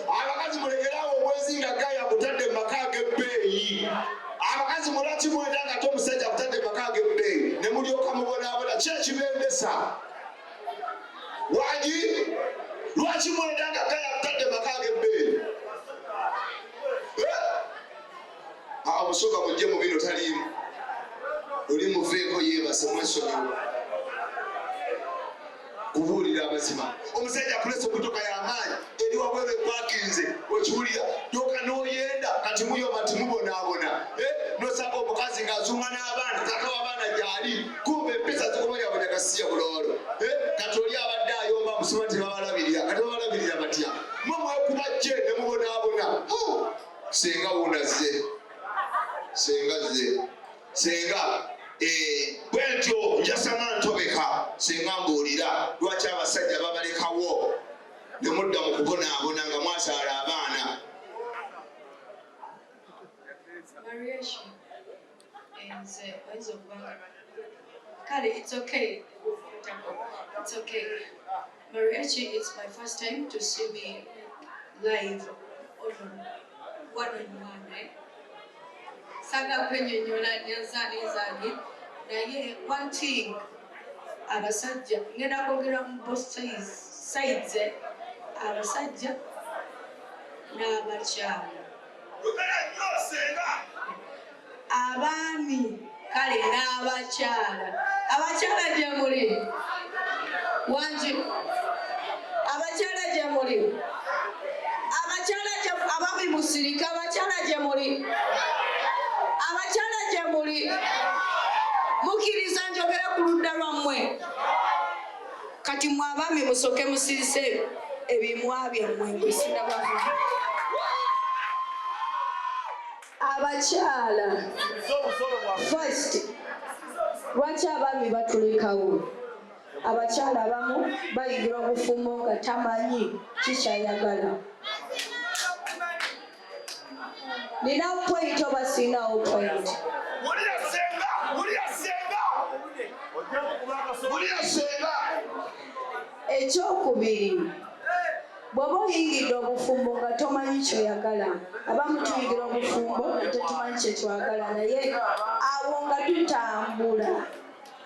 Abakazi mulekerawo obwezi nga gaya akutadde mu maka ag'ebbeeyi. Abakazi mulaki mwenda nga ate omusajja akutadde mu maka ag'ebbeeyi ne mulyoka mubonaabona. Ki ekibendesa? Wangi lwaki mwenda nga gaya akutadde mu maka ag'ebbeeyi? Eh? Omusoga mujje mu bino taliimu. Oli muveeko yeebase mwesonyiwe. Kubuulira amazima, omusajja akulesa emotoka y'amaanyi eri wabweru ekwakinze, okiwulira yoka n'oyenda kati muyoma nti mubonaabona, eh, nosanga omukazi ng'azunga n'abaana, taata w'abaana gy'ali, kumbe empisa zikubanyabonya gasiya buloolo, eh, kati oli abadde ayomba musoma nti babalabirira, kati babalabirira batya? Mwe mwekuba jje ne mubonaabona. Senga wuunazze, senga zze. Senga eh, bwentyo njasama ntobeka. Senga mbuulira lwaki abasajja babalekawo ne mudda mu kubonaabona nga mwazaala abaana. Mariachi, nze oyinza okuba nga kale, it's okay, it's okay. Mariachi, it's my first time to see me live on one on one, eh? Saga kwenyonyola nyanzani zani, naye one thing, abasajja, ngenda kwogera mu both sides, eh? Abasajja n'abakyala, abaami kale n'abakyala. Abakyala gye muli? Wangi, abakyala gye muli? Abakyala gye, abaami musirika. Abakyala gye muli? Abakyala gye muli? Mukkiriza njogere ku ludda lwammwe? Kati mwe abaami musooke musirise ebimwa byammwe ngwesinabava. Abakyala first, lwaki abaami batulekawo? Abakyala abamu bayingira obufumbo nga tamanyi kikyayagala. Nina point oba siinawo point? Wulira senga, wulira senga, wulira senga. Ekyokubiri, bw'oba oyingidde obufumbo nga tomanyi kyoyagala, abamu tuyingira obufumbo tetumanyi kyetwagala, naye awo nga tutambula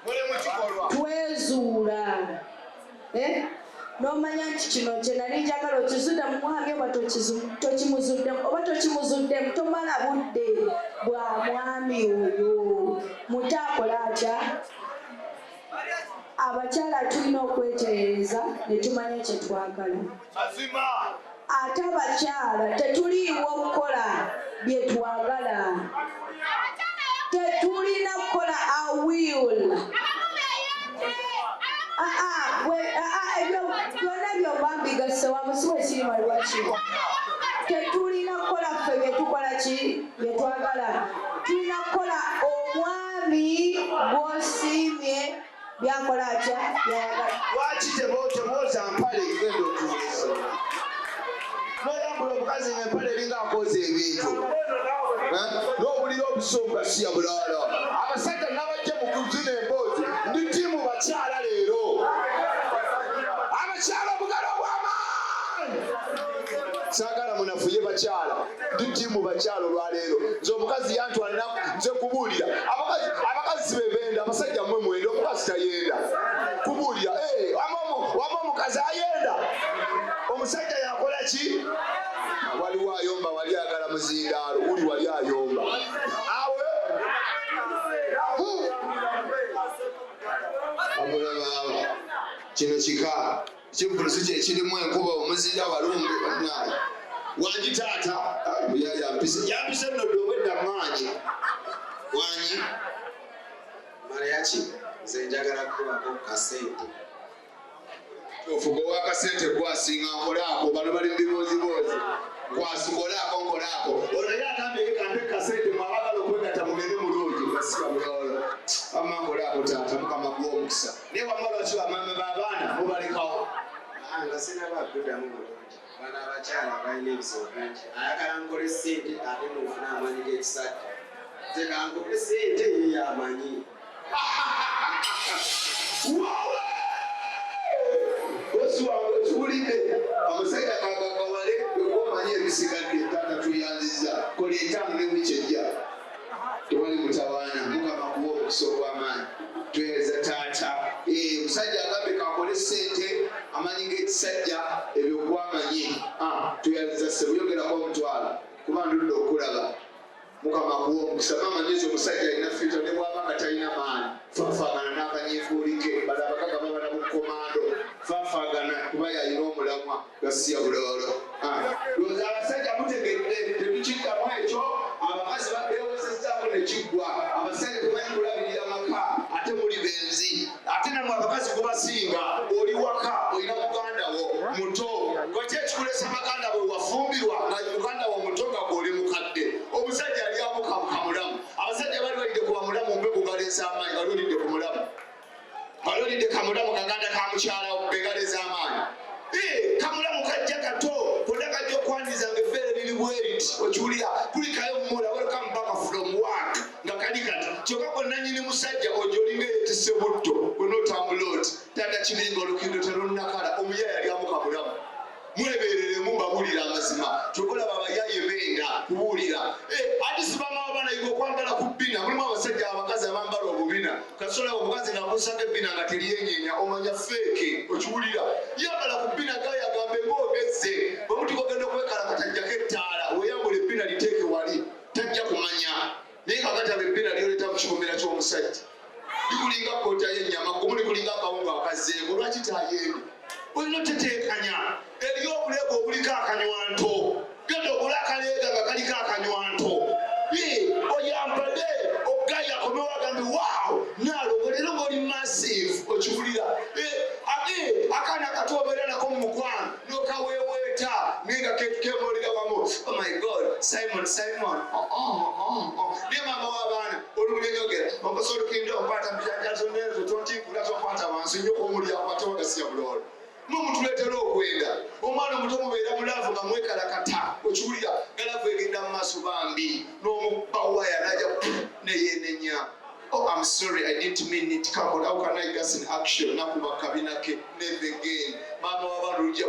muli mu kikolwa twezuula, eh? N'omanya nti kino kye nali njagala okizudde mu mwami oba tokimuzuddemu, oba tokimuzuddemu, tomala budde bwa mwami oyo. Muto akola atya? Abakyala tulina okwetereeza ne tumanya kye twagala. Mazima. Ate abakyala tetuliiwo okukola bye twagala, tetulina kukola a will. Ah, ah, ah, ah, ebyo byonna byomba mbigasse wamu, si bwe kiri? Lwaki tetulina kukola ffe bye tukola ki bye twagala? Tulina kukola omwami gw'osiimye byakola atya, byayagala. Lwaki temwoza mpale? Genda otuulesa noyambula omukazi nga empale eringa akoza ebintu. Eh? N'owulira obusungu, gasiya bulaala. Abasajja nabajja mu kuzina emboozi. Ndi team bakyala leero. Abakyala obugalo obw'amaanyi, saagala munafuye bakyala. Ndi team bakyala olwaleero. Nze omukazi yantwala, nze kubuulira abakazi, abakazi si bebenda, abasajja mmwe mwenda, omukazi tayenda. Kubuulira, eh, wama omukazi ayenda, omusajja yakola ki? Waliwo ayomba, wali agala muzindaalo, uli wali ayomba awe. Abulaba kino kika kivulusi kyekirimu enkuba, omuzira walumbe banaye. Wangi taata ya yampise, yampise nno dde obwedda maanyi. Wangi. Mariachi, nze njagala kukubako ku kasente. Ofuga owakasente gwasinga. Nkolaako, bano bali mubibooziboozi. Kwasukolaako, nkolaako. Ono ye agambye ye kampe kasente. Mwabagala okwegatta mugende mulungi, gasiba bulolo. Wamma nkolaako taata, Mukama gwa omukisa. Naye wamma lwaki bamaama b'abaana mubalekawo? Ah, nga sinaba kuddamu bulungi, bano abakyala balina ebizibu bingi. Ayagala nkole ssente ate nofuna amaanyi g'ekisajja. Nze kankole ssente, ye yamanyi. Wawe! Bosi wange okiwulidde? Abasajja ebyo kwamanyi. Tuyaliza sebuyogerako omutwalo kuba ndudde okulaba. Mukama akuwa omukisa. Maama nyiza omusajja alina fita ne bw'aba nga talina maanyi, faafaagana n'akanyiikuuli ke. Bano abagaga baba na bukomando, faafaagana kuba yalina omulamwa gasiya buloolo. Ndowooza abasajja mutegedde, tetukiddamu ekyo. Abakazi beewozezzaako ne kiggwa. Abasajja temanyi kulabirira maka, ate muli benzi, ate namwe abakazi kubasinga. Oli waka olina muganda wo muto, lwaki ekikulesa baganda bwe wafumbirwa nga muganda wo muto nga gw'oli mukadde? Omusajja ali amukamulamu. Abasajja bali balidde ku bamulamu mbe kugaleeza amaanyi, bali olidde ku mulamu, bali olidde kamulamu kaganda ka mukyala begaleza amaanyi. Kamulamu kajja kato konna kajja okwaniriza nga ebbeere liri bweriti, okiwulira kulikayo mumula welcome back from work nga kali kati. Kyokka gwe nannyini musajja ojja olinga eyetisse butto, gwe n'otambula oti taata kibiringa olukindo terunnakala. Omuyaye ali amukamulamu, mwebereremu, mbabuulira amazima. Kyokka olaba abayaye benda kubuulira. Ate si bamaama banayiga okwambala ku bbina. Mulimu abasajja abakazi abambala obubina. Kasola omukazi ng'akusanga ebbina nga teryenyenya, omanya fake, okiwulira. Yambala ku bbina gayo agambe ng'ogezze bwe mutuka ogenda okwekalakata, ajjako ettaala, weeyambula ebbina liteeke wali, tajja kumanya. Naye kakati abo ebbina lyoleta mu kikomera ky'omusajja likulinga kkoota y'ennyama, gumu likulinga akawunga akazzeeko. Lwaki tayembe? Olina oteteekanya. Eriyo obuleega obuliko akanywanto, genda ogule akaleega nga kaliko akanywanto, oyambale ogayi akomewo agambe wow naalongo leero ng'oli massive, okiwulira. Ate akaana kato obeera nako mu mukwano n'okaweeweeta naye nga kemolera wamu, oh my God, Simon, Simon, oh. Naye maama w'abaana olubulenyogera onkosa olukindo onkwata mbijanjazo tontinkula tonkwata wansi nnyo omuli akwate wagasiya buloolo. Mwe mutuleetera okwenda. Omwana omuto mubeera mu love nga mwekalakata, okiwulira, nga love egenda mu maaso bambi n'omukuba waya naja neyenenya, oh I'm sorry, I didn't mean it, come on, how can I gas in action, nakuba kabina ke, never again. Maama w'abaana olujja,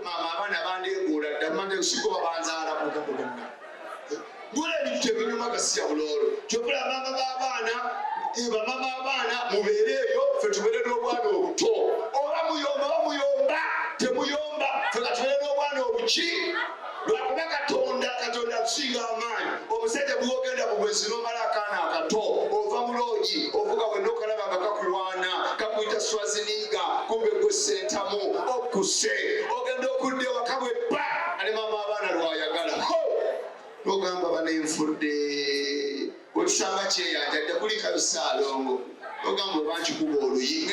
maama abaana bandeeguula dda mande siko babanzaala kugabugana ngula ebintu tebinyuma gasiya buloolo. Kyokula maama b'abaana, bamama abaana mubeere eyo, ffe tubeere n'obwana obuto. Oba muyomba oba muyomba temuyomba, ffe katubeere n'obwana obuki, lwakuba Katonda atusinga amaanyi. Omusajja bwogenda mu bwenzi n'omala akaana akato, ova mu loogi ovuga wenna okalaba nga kakuwaana kakuyita swaziniga, kumbe gwe sentamu okuse ogenda okudda ewaka bwebba ane maama abaana lwayagala nogamba banenfudde wetusanga kyeyanja dda kulikayo saalongo ogamba oba nkikuba oluyi.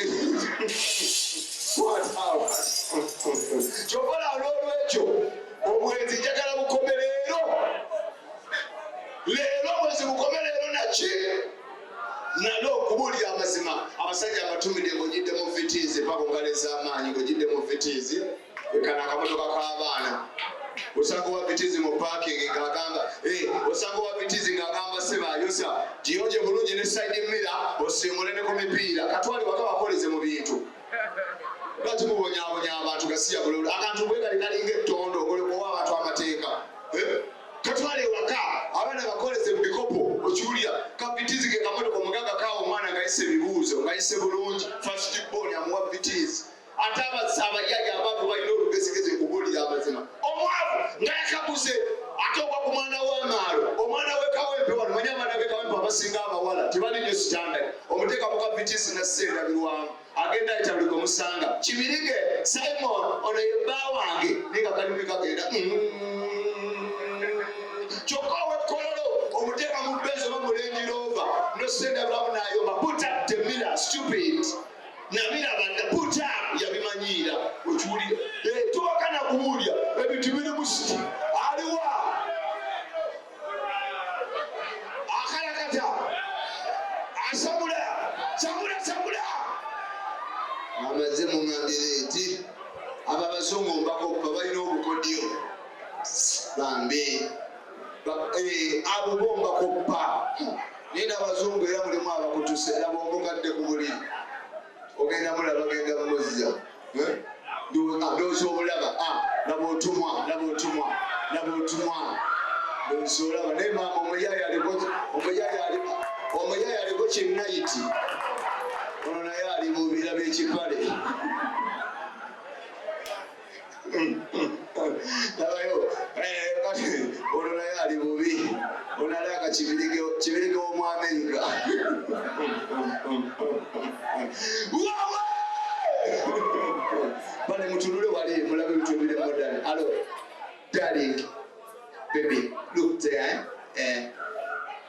Kyokola olwolwekyo obwenzi njagala bukome leero, leero obwenzi bukome leero naki nalo okubuulira amazima. Abasajja abatumidde ng'ogidde mu Vitz paka ngalo ez'amaanyi, ng'ogidde mu Vitz kana akamotoka k'abaana, osanga owa Vitz mu parking ng'agamba, osanga owa Vitz ng'agamba sebayosa giyonje bulungi ne side mirror osiimule ne ku mipiira katwale waka bakoleze mu bintu. Lwaki mubonyaabonya abantu gasiya bululu? Akantu bwe kali kalinga ettondo owa abantu amateeka, katwale ewaka abaana bakoleze mu bikopo, okiwulira. Ka Vitz ke kamotoka omugaga kaawo omwana ngayise ebibuuzo ngayise bulungi, first born amuwa Vitz. Ate abayaya abaavu balina olugezigezi okubuulira amazima. Omwavu nga yakaguze ate ogwa ku mwana w'amaalo, omwana w'ekawempe wano. Manyi abaana b'ekawempe abasinga abawala tebali nnyo standard. Omuteeka mu ka Vitz nassendabirwamu agenda ayita buli gwe musanga Kibirige Simon ono ye bba wange, naye nga kalimi kagenda. Kyokka ow'ekkololo omuteeka mu Benz oba mu Range Rover nosendabiramu n'ayomba put up the mirror, stupid, nabiraba dda, put up, yabimanyiira, okiwulira. Towakana kubuulya ebintu biri musiti aliwa akalakata asamula samula samula amaze muŋambire nti abo abazungu mbakoppa balina obukodyo bambi. Abo bo mbakoppa, naye n'abazungu era mulimu abakutuse. Laba omukadde ku buliri ogenda mulaba genda mumuzza. Ndowooza obulaba, laba otumwa, laba otumwa, laba otumwa, ndowooza olaba. Naye maama omuyaaya aliko, omuyaaya aliko kinnayiti ono naye ali bubi. Laba ekipale. Labayo, kati ono naye ali bubi, ono alabika kibirige w'omu Amerika. Wawe! Bale mutunule wali mulabe ebintu ebiri modern. Alo, darling, baby, look there, eh?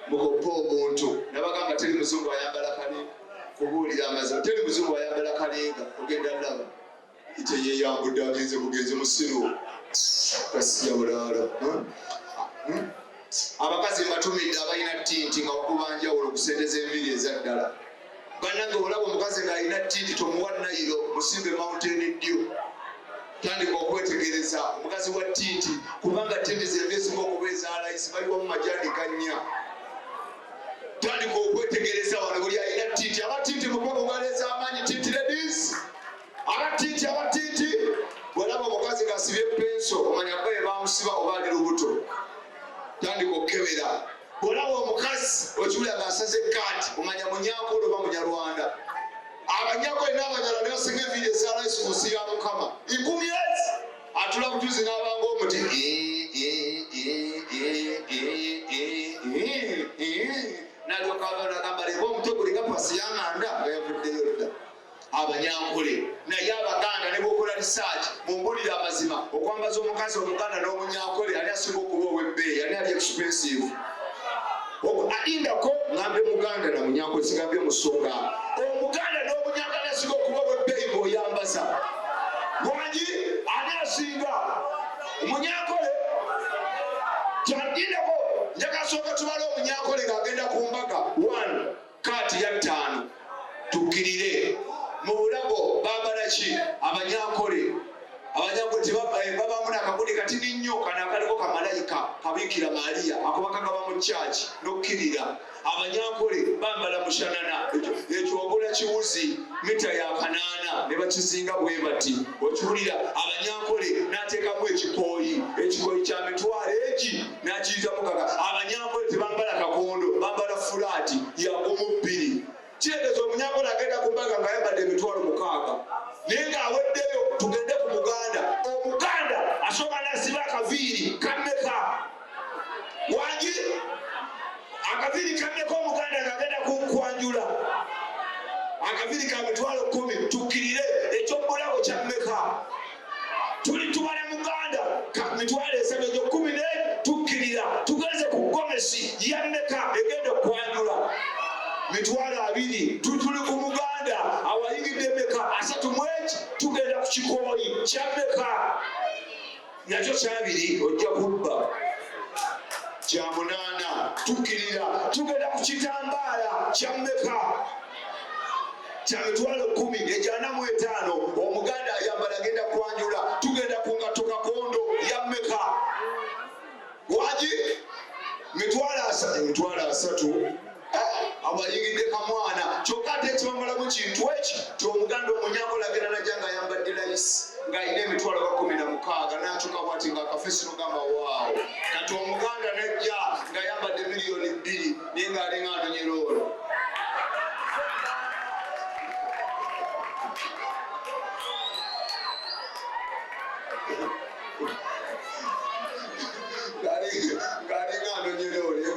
Mukoppe omuntu. Nabagamba teri muzungu ayambala kalinga. Kubuulira amazima, teri muzungu ayambala kalinga. Ogenda laba. Kyeyeyambudde agenze bugenzi musiru. Kasiya bulaala. Abakazi mbatumidde abalina tint nga wakuba njawulo ku ssente z'enviiri eza ddala. Bannange olaba omukazi ng'alina tint tomuwa nayiro, musimbe Mountain Dew. Tandika okwetegereza omukazi wa tint, kubanga tint zenvi ezisinga okuba eza layisi, bayiwamu majaani gannya. Tandika okwetegereza wano buli alina tint. Aba tint mukube mu ngalo ez'amaanyi, tint ladies. Aba tint, aba tint. Bw'olaba omukazi ng'asibye penso, omanya bba ye baamusiba oba ali lubuto. Tandika okukebera. Bw'olaba omukazi okiwulira ng'asaze kaati, omanya Munyankole oba Munyarwanda. Abanyankole n'Abanyarwanda basinga enviiri eza layisi ku nsi ya Mukama. Nkumi ezi atula butuzi n'abanga omuti. N'alyoka ava n'agamba leeba omutwe gulinga pasi y'amanda nga yavuddeyo dda. Abanyankole naye Abaganda ne bw'okola research mumbulire amazima, okwambaza omukazi Omuganda n'Omunyankole ani asinga okuba ow'ebbeeyi, ani ali expensive? Alindako ngambe Muganda na Munyankole, sigambye Musoga. Omuganda n'Omunyankole ani asinga okuba ow'ebbeeyi ng'oyambaza? Wangi ani asinga? Omunyankole. Kyalindako njagala sooka tubale Omunyankole ng'agenda ku mbaga. 1 kaati ya 5 tukkirire mu bulago. Bambala ki Abanyankole? Abanyankole babamu nakagudi katini nnyo kano akaliko kamalayika kabiikira Maria, ako bakagaba mu kyaki n'okkirira. Abanyankole bambala mushanana, ekyo ogula kiwuzi mita ya 8 ne bakizinga bwe bati, okiwulira. Abanyankole n'ateekamu ekikooyi, ekikooyi kya mitwalo egi n'akiyitamu kaka. Abanyankole tebambala kakondo, bambala fulaati ya gumu bbiri. Kitegeeza Omunyankole agenda ku mbaga ng'ayambadde emitwalo 6 naye ng'aweddeyo. Tugende ku Muganda. Omuganda asooka n'asiba akaviiri kammeka? Wangi, akaviiri kammeka Omuganda ng'agenda kwanjula? Akaviiri ka mitwalo 10. Tukkirire ekyobulago kya mmeka? Tuli tubala Muganda ka mitwalo 3, egyo 10 ne tukkirira. Tugenze ku gomesi ya mmeka egenda okwanjula? Mitwalo 20. Tuli ku Muganda awayingidde mmeka? 30 mu eki. Tugenda ku kikooyi kya mmeka? Nakyo kyabiri, ojja kubba kya 8. Tukkirira tugenda ku kitambaala kya mmeka? Kya mitwalo 10, egyo 45 Omuganda ayambala agenda kwanjula. Tugenda ku ngatto kakondo ya mmeka? Wagi, mitwalo 30, emitwalo 30. Abayingidde kamwana. Kyokka ate ekibamalamu kintu eki ti Omuganda Omunyankole agenda najja ng'ayambadde layisi ng'alina emitwalo ga 16 n'atuuka bwati ng'akafesi nogamba waawo. Kati Omuganda najja ng'ayambadde miliyoni 2 naye ng'alinga anonyera olwo. Ng'alinga anonyera olwo.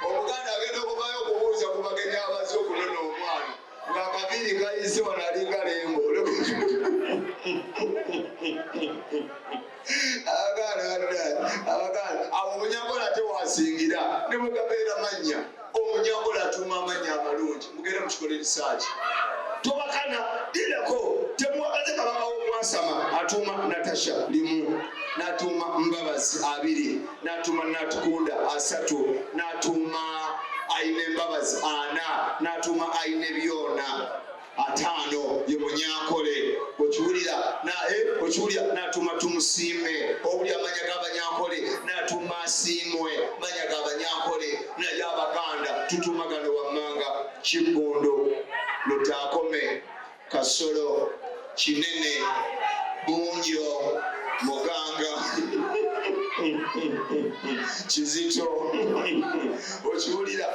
Omuganda agenda okuvaayo okubuuza ku bagenyi abazze okunona omwana ng'akaviiri kayise wano alinga lembo. Abaganda abo Omunyankole ate wasingira ne bwe gabeera mannya. Omunyankole atuuma amannya amalungi. Mugende mukikole research. Tobakana dirako temuwagaze kabaka w'omwasama atuuma Natasha 1, n'atuuma Mbabazi 2, n'atuuma Natukunda 3, n'atuuma Aine Mbabazi 4, n'atuuma Aine Byona 5. Ye Munyankole okiwulira okiwulira. N'atuuma Tumusiime, owulira amanya g'Abanyankole, n'atuuma Asiimwe, manya g'Abanyankole. Naye Abaganda tutuuma gano wammanga: Kiggundu, Lutaakome, Kasolo, Kinene, Bunjo, Muganga, Kizito. Okiwulira?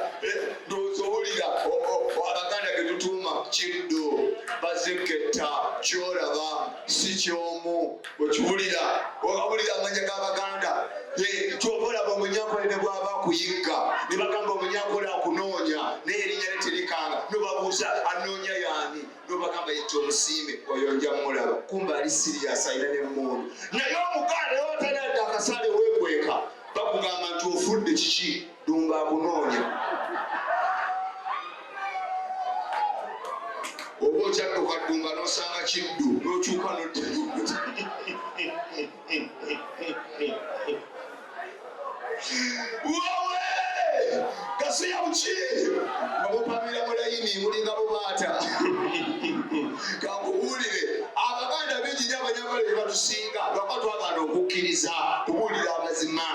Ndowooza owulira Abaganda ge. lye tutuuma Kiddu, Bazeketta, kyolaba si kyomu. Okiwulira, okawulira amanya g'Abaganda. Kyova olaba Omunyankole ne bw'aba akuyigga ne bagamba Omunyankole akunoonya, naye erinnya lye terikanga. Nobabuuza anoonya yaani, nobagamba yetta omusiime oyo nja mulaba, kumba ali serious, alina nemmundu. Naye Omuganda watanadde akasaale weekweka, bakugamba nti ofudde kiki, Ddumba akunoonya. Oba okyadduka Ddumba n'osanga Kiddu n'okyuka nodda. Wowe gasiya buki nga mupamira mulayini, mulinga bubaata. Kankubuulire, Abaganda bingi nyo Abanyankole bye batusinga, lwaka twagala okukkiriza kubuulira amazima.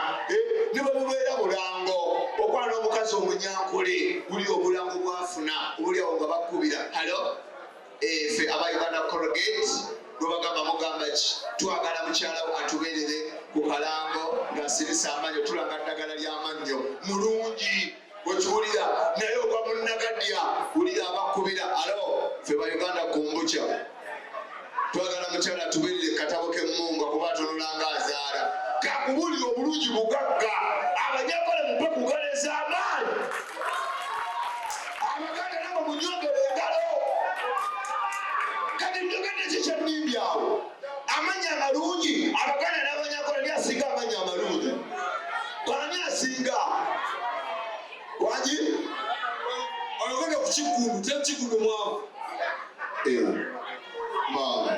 Ne bwe bubeera bulango, okwana omukazi Omunyankole, buli obulango bwafuna obuli awo nga bakubira, "Hello, ffe aba Uganda Colgate," lwebagamba, "Mugamba ki? Twagala mukyalawo atubeerere ku kalango ng'asirisa amannyo, tulanga ddagala ly'amannyo mulungi." Okiwulira? Naye ogwa munnagadya, wulira abakubira, "Hello, ffe ba Uganda Kombucha, twagala mukyala atubeerere katabo k'emmunga kuba atunula nga azaala." Kakubulira, obulungi bugagga. Abanyankole mupe kugaleza amaanyi, Abaganda nabo munyongere engalo. Kati njogedde ki kyennimbi awo? Amanya amalungi, Abaganda n'Abanyankole ni asinga amanya amalungi? Ani asinga wangi? Oyogedde ku Kiggundu, teri Kiggundu mwavu. Maama,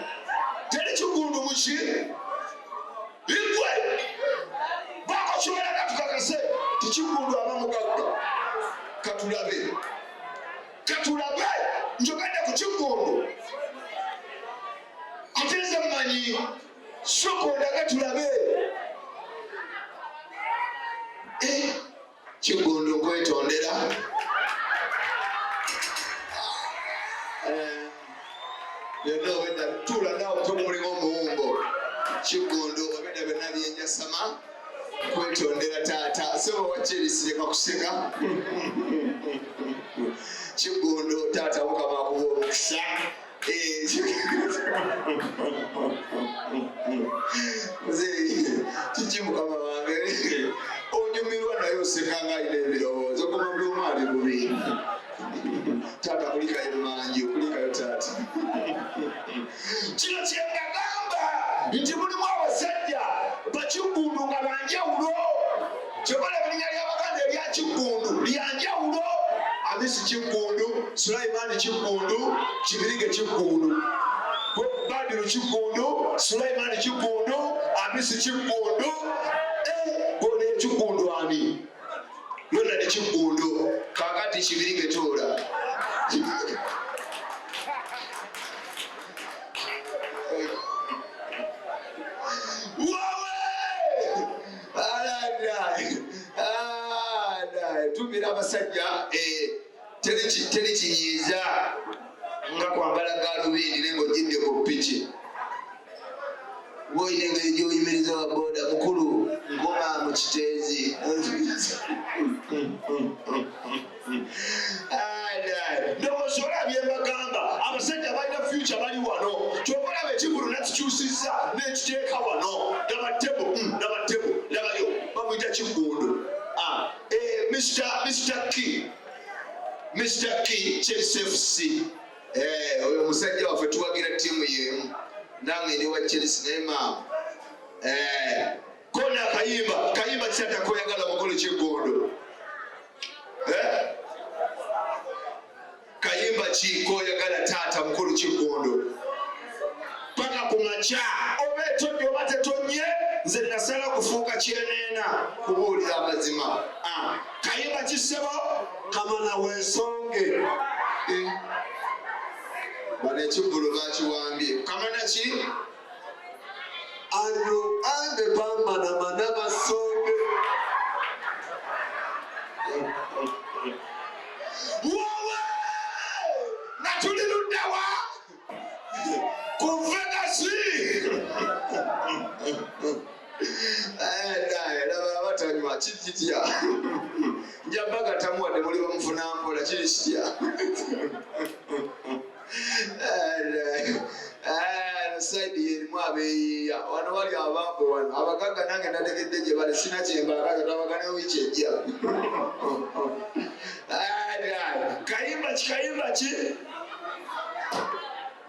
teri Kigundu muki igwe bako kiweraga. Tukakase tikigundu aba mugagga. Katulabe, katulabe. Njogedde ku Kigundu, ate nze mmanyi sokondaga. Tulabe. Kigundu nkwetondera. Byonna obedda tuula naawe omutwe gumulinga omuwumbo. Kigundu, obedda byonna byenjasama, kwetondera taata sebo wakyerisireka kuseka. Kigundu taata, Mukama akuwa omukisa. Nze kiki, mukama wange, onyumirwa naye oseka nga alina ebirowoozo koma buli omu ali bubi. Taata kulikayo mangi, okulikayo taata. Kino kyembagamba nti mulimu abasajja bakiggundu nga banjawulo. Kyobalaba erinnya ly'Abaganda erya Kiggundu lyanjawulo. Amisi Kiggundu, Sulaimani Kiggundu, Kibirige Kiggundu, Badiru Kiggundu, Sulaimani Kiggundu, Amisi Kiggundu. Gona ekiggundu ani? Ronald Kiggundu. Kakati Kibirige tuula. Wawe! Alada, tumira abasajja. Teri kinyiiza nga kwambala galubindi naye ng'ojjidde ku piki, woyina engeri gy'oyimiriza wa boda, "Mukulu, nkoma mu Kiteezi." Ndowooza olabye mbagamba abasajja balina future bali wano. Kyova olaba ekivulu nakikyusizza nekiteeka wano. Laba table, laba table, labayo bamuyita Kiggundu. Ah, Mr. Key, Mr. Key, Chelsea FC. Oyo omusajja waffe tuwagira ttiimu yemu, nange ndi wa Chelsea, naye maama kona kayimba kayimba kitata koyagala mukulu Kiggundu. Kayimba ki koyagala taata mukulu Kiggundu? Paka ku makya, oba etonye oba tetonye, nze nasala kufuuka kyeneena kubuulira amazima. Ah, kayimba kisebo? Kamana weesonge. Bano ekivvulu bakiwambye. Kamana ki? Andrew ande pambanamana basonge. Wowe, nga tuli luddawa ku Vegasi? Laba abatanywa. Nsoma kiri kitya? Nja bagatamu wadde muli bamufuna mpola, kiri kitya? Saidi yerimu abeeyiiya wano wali abambe wano abagagga, nange nategedde gye bali, sina kyembaagaza, tabagane wiiki ejja. Kayimba ki, kayimba ki?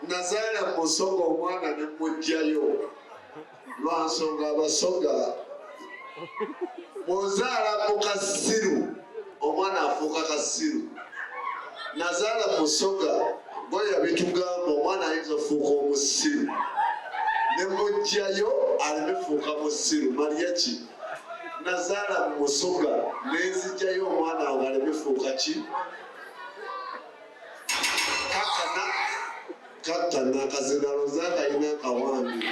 Nazaala musoga omwana ne mujjayo lwa nsonga abasoga bw'ozaala mu kasiru omwana afuuka kasiru. Nazaala musoga gwe yabitugamba omwana ayinza ofuuka omusiru, ne mujjayo aleme fuuka musiru. Mariya ki nazaala mu musoga nenzijjayo omwana wange aleme fuuka ki? Kakana kattana akazindalo zakalina akawange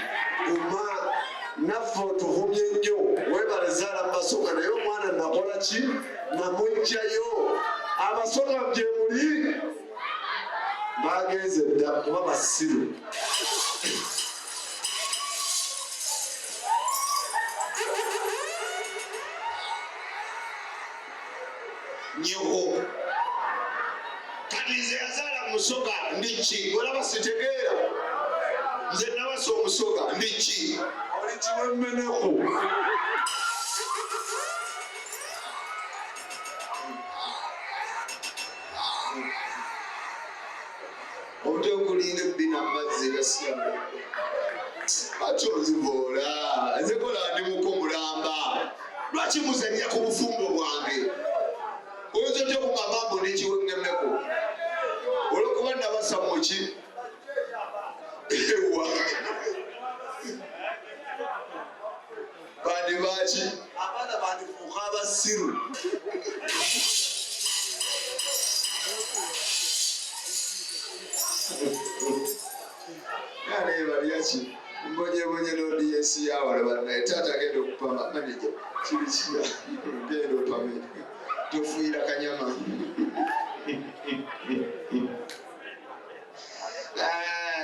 guma naffe otuvumye nnyo, webale zaala mu basoga, naye omwana nakola ki? Namujjayo. Abasoga gye muli bagenze dda kuba basiru. Nyoko kati nze yazaala musoga ndi ki? Olaba sitegeera, nze nabasa omusoga ndi ki? Oli kiwemmeneku. Omutwe gulinga ebbina amazzi gasiyamu. Lwaki onzivoola? Nze kola ndi muko mulamba, lwaki muzannya ku bufumbo bwange? Oyinza otya okugamba mbu ndi kiwengemeko olwokuba nabasa muki? Ewa bandi baki? Abaana bandifuuka abasiru. Naye balyaki mbonyebonye n'odiyensi yawala bannaye. Taata agenda okupama maneja kiri kiya genda opame tofuuyira kanyama.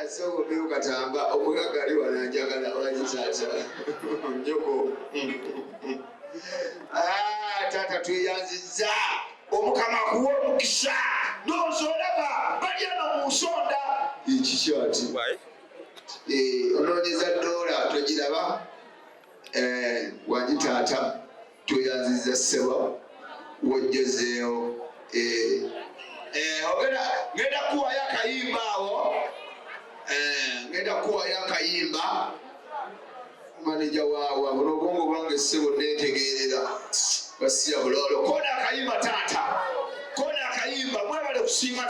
Soko mbewo katamba omugagga ali wano anjagala wanyi taata nyoko. Taata tweyanzizza, omukama akuwa omukisa. Ndowooza olaba bali eno mu nsonda ekikyati onoonyeza dola togiraba. Wangi taata tweyanzizza ssebo wojjozeewo. Ngenda kuwayo akayimba awo, ngenda kuwayo akayimba. Maneja waawa buno obwongo bwange ssebo neetegeerera basiya bulolo. Kona akayimba taata, kona akayimba. Mwebale kusiima.